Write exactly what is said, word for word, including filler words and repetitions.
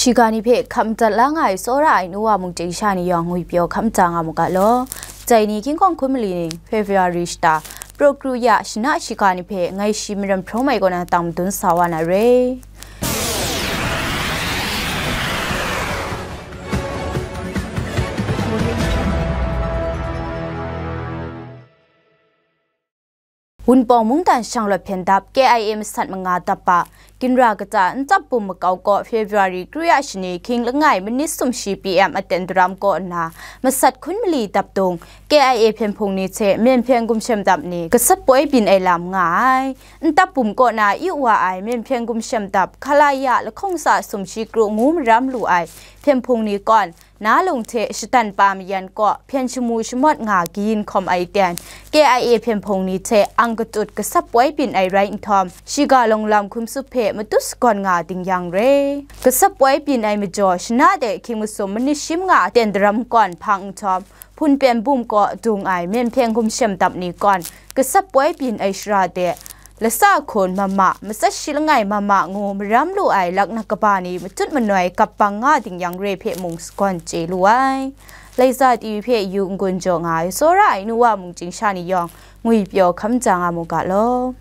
Shiga ni hpe hkap madat la nga ai tsawra ai nu wa mungchying sha ni yawng ngwi pyaw hkap maja nga mu ga law. Dai ni hkying hkawng hkun mali ni February shata, Praw kru ya shana shiga ni hpe ngai shi maram hprawng mai kaw na tang madun sa wa na re. Wunpawng mungdan shanglawt hpyen dap K I A masat manga dap a, ginra kata ntap bum makau kaw February kru ya shani hkying langai manit sumshi P M aten daram kaw nna, masat hkun mali dap dung K I A hpyen hpung ni hte myen hpyen gumshem dap ni gasat poi byin ai lam nga ai. Ntap bum kaw na yu wa ai myen hpyen gumshem dap Khalaya lahkawng sa sumshi kru ngu maram lu ai hpyen hpung ni kawn, na lung hte shatan pa mayan kaw hpyen shamu shamawt nga kayin hkawm ai ten, K I A hpyen hpung ni hte ang katut gasat poi byin ai rai nhtawm, shiga lawng lam hkum tsup hpe matut sagawn nga ding yang re. Gasat poi byin ai majaw shana de hkying masum manit shi manga ten daram kawn hpang nhtawm, Hpun Pyen Bum kaw dung ai myen hpyen gumshem dap ni kawn, gasat poi byin ai shara de, lasa hkun mama, matsat shi langai mama ngu maram lu ai laknak kaba ni matut manoi gap bang nga ding yang re hpe mung sagawn chye lu ai. Laiza T V hpe yu n-gun jaw nga ai tsawra ai nu wa mungchying sha ni yawng, ngwi pyaw hkam ja nga mu ga law.